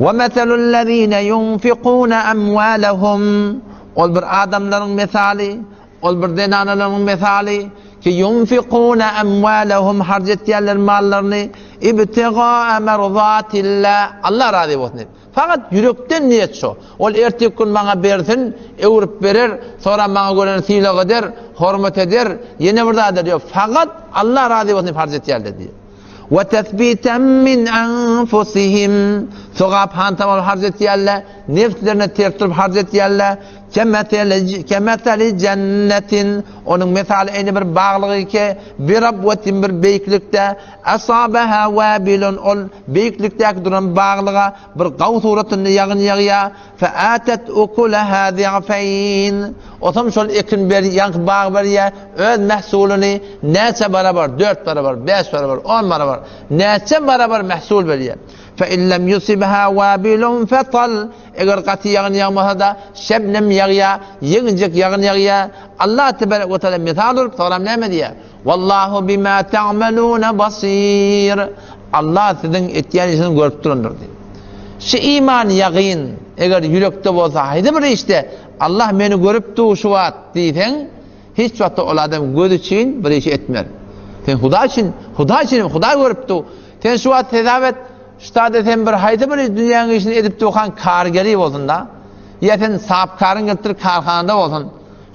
Ve meselul-lezine yunfikune emwalehum Ol bir adamlaryň mesaly, ol bir zenanalaryň mesaly, ki yunfikune emwalehum harç etýärler mallaryny ibtigaa merzatillah Allah razy bolsun diýip. Fakat ýürekden niýet şo. Ol ertir gün maňa bersin, öwrüp berer, sonra maňa göreni sylag eder, hormat eder, ýene bir zat eder. Ýok, fakat Allah razy bolsun diýip harç etýärler diýip. We tesbiten min anfusihim sogap hantam ol harç etýärler, nefslerine ters durup harç etýärler. Kemeseli kemeseli jennetin onuň mesaly eýni bir baglygy ki bi rabwetin bir beýiklikde asabaha wabilun ol beýiklikdäki duran baglyga bir gaw suratynda ýagyn ýagýar. Featet ukulaha zi'feýn. Otam şol ekin ber, ýaňky bag berýär, öz mähsulyny näçe barabar, dört barabar, bäş barabar, on barabar, näçe barabar mähsul berýär. Fe illem yusibha wabilun fetal. Eger gaty ýagyn ýagmasa-da, şebnem ýagýar, ýeňiljek ýagyn ýagýar. Allah tebarek we taala mysal urup, soňram näme diýýär? Wallahu bima ta'maluna basir. Allah siziň etýän işiňizi görüp durandyr diýip. Şu iman ýagyn eger ýürekde bolsa haýsy bir işde Allah meni görüp dur şu wagt diýseň, hiç wagtda ol adam göz üçin bir iş etmez. Sen Hudaý üçin, Hudaý üçin Hudaý görüp dur. Sen şu wagt hesap et, şu taýda sen bir haýsy bir dünýäň işini edip durkan kargeri bolsun-da. Ýa sen sahapkaryň gelip dur karhanada bolsun.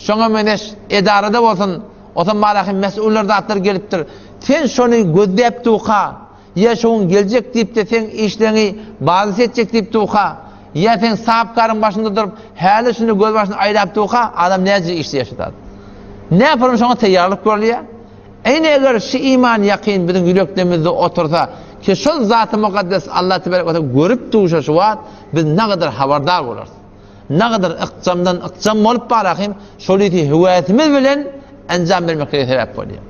Şoňa meňzeş edarada bolsun. Otam baraky mesullar zatlar gelipdir. Sen şony gözläp durka, ýa şoň geljek diýip-de seň işleňi bazys etjek diýip durka, ýa seň sapkaryň başynda durup, häli şuny göz başyna aýlap durka, adam näce işleýär şu zat? Näpürüm şoňa taýýarlyk görülýär? Eýne eger şu iman ýakyn biziň ýüreklerimizde otursa, ki şol zaty mukaddes Allah tebarek we taala görüp durşa şu wagt, biz nagadar habardar bolarys. Nagadar ykjamdan ykjam bolup barahym, şol ýiti höwesimiz bilen enjam bermeklige sebäp bolýar.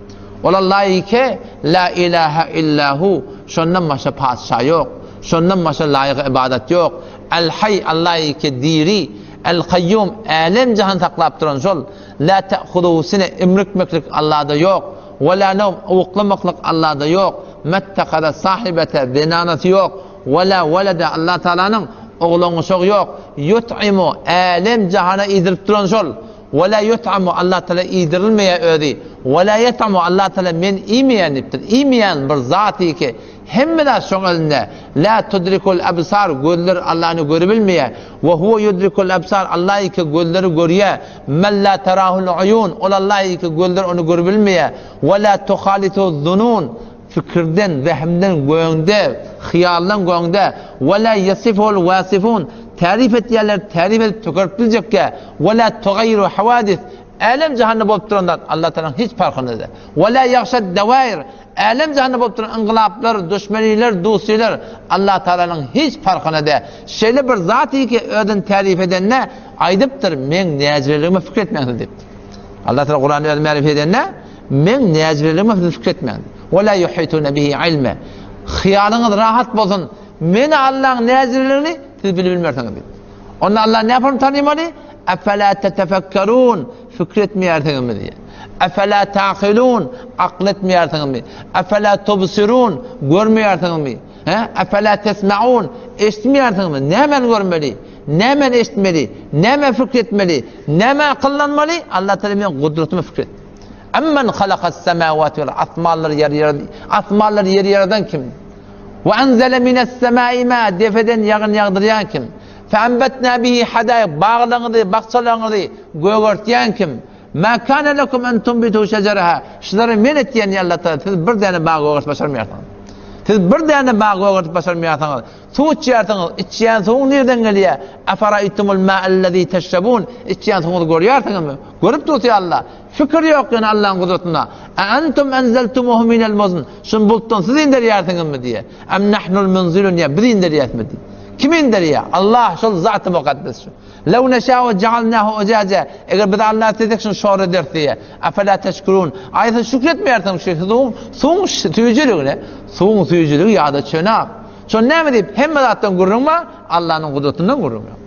Ol Alla ýeke, la ilaha illa hu, şondan başga patyşa ýok, şondan başga laýyk ybadat ýok. El Haý, Alla ýeke diri, El Kaýýum, älem-jahan saklap duran şol. La te'huzuhu sine, imrikmeklik Allada ýok. We la nowm, uklamaklyk Allada ýok. Mettehaza sahibete, zenanasy ýok. We la welede, Alla Tagalanyň oglan-uşagy ýok. Ýut'imu, älem-jahana iýdirip duran şol. We la ýut'amu, Allah Tagala iýdirilmeýär özi. We la ýet'amu, Allah Tagala men iýmeýän diýipdir. Iýmeýän bir zat ki, hemme zat şoň elinde. La tudrikul absar, gözler Allany görübilmeýär. We huwe yudrikul absar, Allah ki gözleri görýär. Men la terahul uyun, ol Allah ki gözler ony görübilmeýär. We la tuhalitu zunun, Pikirden, zehimden göňde, hyýaldan göňde, Ve lâ yesiful vâsifûn, Täryp etýänler täryp edip tükerip biljekkä, Ve lâ tugaýýiru havadis, Älem-jahanda bolup duran zat Allah Tagalanyň hiç parhynda däl. Ve lâ ýagşad dewair, Älem-jahanda bolup duran yngylaplar, duşmeniler, dusylar Allah Tagalanyň hiç parhynda däl. Şeýle bir zat ki özüni täryp edende aýdypdyr, Meň näjireligime pikir etmäň siz diýipdir. Allah Tagala Kuranda özüni märyp edende, Meň näjireligime siz pikir etmäň. Ve la yuhitune bihi ilme. Hyýalyňyz rahat bolsun. Men Allaň näjireligini siz bilip bilmersiňiz diýdi. Onda Allah näme tanymaly? Efela tetefekkerun. Fikir etmeýärsiňizmi diýýär. Efela taqilun. Akyl etmeýärsiňizmi? Efela tubsirun. Görmeýärsiňizmi? He? Efela tesmaun. Eşitmeýärsiňizmi? Nämäni görmeli? Nämäni eşitmeli? Näme fikir etmeli? Näme akyllanmaly? Allah Teala men gudratyma fikir et. Amman halakas semawati wal asmanlary ýer ýer asmanlary ýer ýaradan kim? Wa anzala minas semai ma depeden ýagyn ýagdyrýan kim? Fa anbatna bihi hadaik baglaryňyzy, bakjalaryňyzy gögertýän kim? Ma kana lekum en tunbitu şejeraha şulary men etýän ýa Allah Taala siz bir däne bag gögertip başarmaýarsyňyz. Siz bir däne bag gögertip başarmaýarsyňyz. Suw içýärsiňiz, içýän suwuň nirden gelýär? Afaraýtumul ma'allezî teşrebûn içýän suwuňyzy görýärsiňizmi? Görüp dursa Alla. Fikir ýok ýöne Allaň gudratynda. A entum enzeltumuhu minel muzn. Şuny bulutdan siz inderýärsiňizmi diýe. Em nahnul munzilun ýa biz inderýäsmi diýe. Kim inderýär? Allah şol zaty mukaddes şu. Lew neşâ'u cealnâhu ucaca. Eger biz Allah islesek şuny şor ederis diýe. Afela teşkurun. Aý siz şükür etmeýärsiňiz şu suwuň suwuň süýjüligine. Suwuň süýjüligi ýa-da çönak. Şony näme diýip hemme zatdan gürrüň bar, Allanyň gudratyndan gürrüň ýok.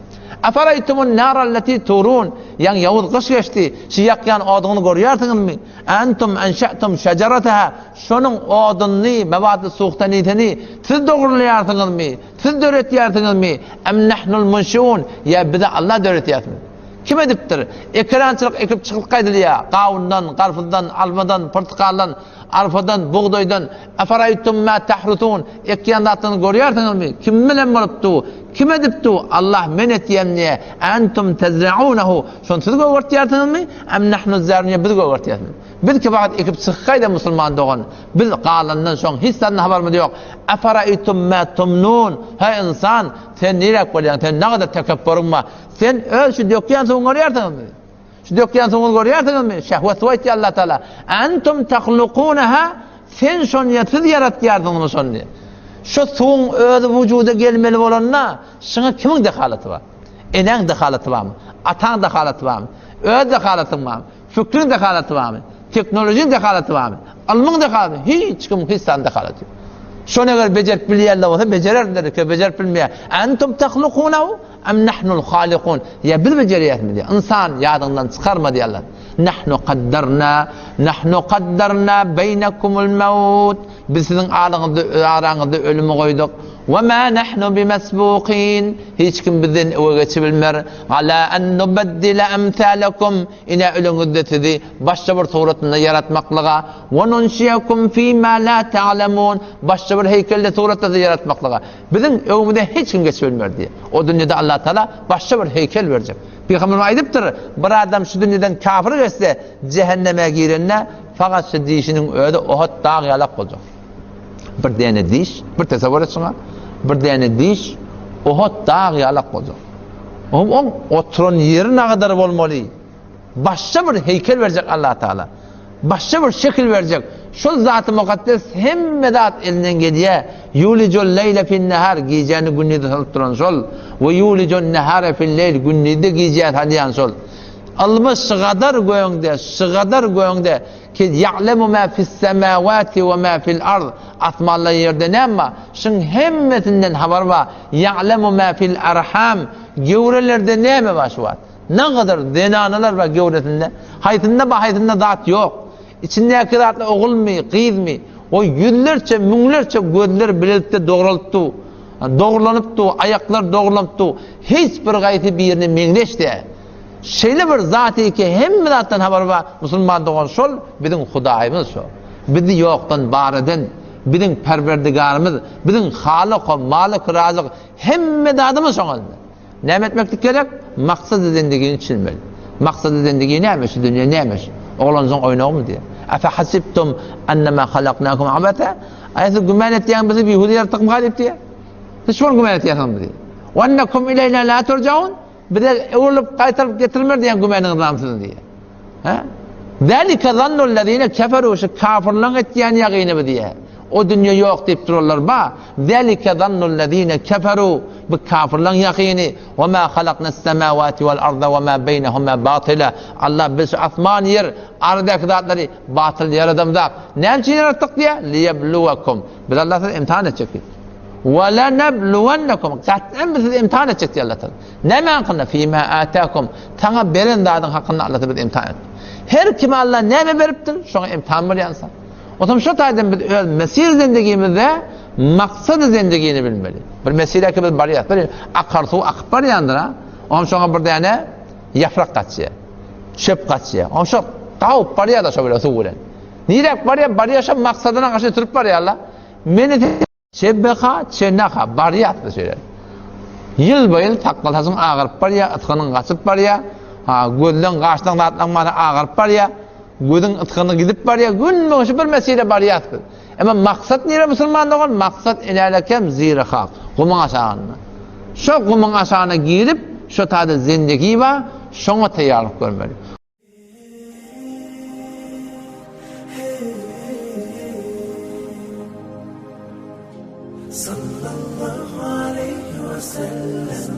Eferaýtumun narallati turun, Ýaňy ýowuz gyş geçdi, şu ýakýan oduňyzy görýärsiňizmi? Entum enşe'tum şejerataha, şonuň odunyny, mewady suhtanisini siz dogrulaýarsyňyzmy? Siz döretýärsiňizmi? Em nahnul munşiun, ýa bizi Allah döretýärmi? Kim edipdir? Ekerançylyk ekip çykyp gaýdylýar, gawundan, garpyzdan, almadan, pyrtykaldan, arpadan, bugdaýdan, Eferaýtum ma tahrusun, ekýän zatlaryňyzy görýärsiňizmi? Kim bilen bolupdy? Kim edipdi? Allah men etýän diýýär. Entum tezraunehu, şony siz gögertýärsiňizmi? Em nahnuz zariun, ýa biz gögertýärismi? Biz ki wagt ekip çykgaýda musulman dogan, biz galandan soň hiç zatdan habarymyz ýok. Eferaýtum ma tumnun, heý ynsan, sen niräk bolýaň, sen nagadar tekepburyň bar. Sen öz şu dökýän suwuňy görýärsiňizmi? Şu dökýän suwuňyzy görýärsiňizmi? Şehwet suwy aýtýar Allah Taala. Entum tahlukunaha sen şony ýa siz ýaratýarsyňyzmy şony? Şu suwuň özi wujuda gelmeli bolanda, şuňa kimiň dehalaty bar? Eneň dehalaty barmy? Ataň dehalaty barmy? Öz dehalatyň barmy? Fikriň dehalaty barmy? Tehnolojiň dehalaty barmy? Ylmyň dehalaty? Hiç kimiň hiç zadyň dehalaty ýok. Şony eger bejerip bilýänler bolsa bejererdiler, bejerip bilmeýär. Entum tahlukunahu Em nahnul halikun, ýa biz bejerýäsmi diýýär. Ynsan ýadyňdan çykarma diýýär Allah. Nahnu kaddarna, nahnu kaddarna beýnekumul maut. Biz siziň araňyzda, araňyzda ölümi goýduk. We ma nahnu bimesbukin. Hiç kim bizden öňe geçibilmer. Ala en nubeddile emsalakum. Ine ölüňizde sizi başga bir suratynda ýaratmaklyga. We nunşiyekum fima la ta'lemun. Başga bir heýkelde suratda sizi ýaratmaklyga. Biziň öňümizden hiç kim geçip bilmer diýýär. O dünýede Allatagala başga bir heýkel berjek. Pygamberimiz aýdypdyr, bir adam şu dünýeden kafir geçse, jähenneme girende fakat şu dişiniň özi Ohud dag ýalak boljak. Bir däne diş, bir tesewwür et şuňa, bir däne diş Ohud dag ýalak boljak. Oň oturan ýeri nagadar bolmaly. Başga bir heýkel berjek Allah Taala. Başga bir şekil berjek. Şol Zaty Mukaddes hemme zat elinden gelýär. Ýulijul leýle fin-nehar, gijäni gündize salyp duran şol. We ýulijun nehare fil-leýl, gündizde gijä salýan şol. Ylmy şygadar göňde, şygadar göňde ki ýa'lemu ma fis-semawati we ma fil-ard, asmanda ýerde näme bar, şuň hemmesinden habary bar. Ýa'lemu ma fil-arham, göwrelerde näme bar şu wagt. Nagadar zenanalar bar göwresinde, haýsynda bar, haýsynda zat ýok. Içindäki zatlar ogulmy, gyzmy, o ýüzlerçe, müňlerçe gözler bilelikde dogralyp dur, dogrulanyp dur, aýaklar dogrulanyp dur. Hiç bir gaýsy birine meňzeş däl. Şeýle bir zat ki, hemme zatdan habary bar, musulman dogan şol, biziň Hudaýymyz şol. Bizi ýokdan bar eden, biziň Perwerdigarymyz, biziň Halyk, Malyk, Razyk, hemme zadymyz şoň elinde. Näme etmeklik gerek? Maksady zendigini düşünmeli. Maksady zendigi näme? Şu dünýe näme? Oglanjyň oýnagymy diýýär. Efe hasibtum annama halaknakum abasa? Aý siz güman etýäňiz bizi bihuda ýaratdykmyka diýip diýýär. Siz şol güman etýärsiňiz bizi. Wa annakum ileýna la turjaun? Bize öwrülip gaýtaryp getirilmer diýen gümanyňyz barmy siziň diýýär. Hä? Zalika zannul-lezine keferu şu kafirleň etýän ýagyny bu diýýär. O dünýe ýok diýip duranlar bar. Zalika zannul-lezine keferu bu kafirleň ýakyny. Wa ma halaknas-semawati wal-arda wa ma beýnehuma batyla. Allah biz şu asman ýer aradaky zatlary batyl ýaradamzak. Näme üçin ýaratdyk diýýär? Liyebluwekum. Biz Allah sizi imtihan etjek diýip. Wa lenebluwennekum. Gat'an biz sizi imtihan etjek diýýär Allah Taala. Näme hakynda? Fima atakum. Saňa beren zadyň hakynda Allah bizi imtihan etdi. Her kime Allah näme beripdir, şoňa imtihan bolýar insan. Otam şo taýdan biz öz mesir zendigimizde maksady zendigini bilmeli. Bir mesire ki biz barýas, bir akar suw akyp barýandyr ha. Oňam şoňa bir däne ýaprak gaçýar. Çöp gaçýar. Oňam şo gawup barýar da şo bilen suw bilen. Niräk barýar? Barýar şo maksadyna garşy sürüp barýarlar. Meni Çebbeha, çenaha, barýas biz şeýle. Ýylba-ýyl sakgal-saçyň agaryp barýar, ysgynyň gaçyp barýar, ha, gözleň, gaşlaň, zatlaň bary agaryp barýar, gözüň ysgyny gidip barýar, günbe-gün şu bir mesele barýas biz. Emma maksat nire musulman dogan? Maksat inälekem ziri hak, gumuň aşagynda. Şo gumuň aşagyna girip, şo taýda zindigi bar, şoňa taýýarlyk görmeli. Sallallahu aleýhi we sellem.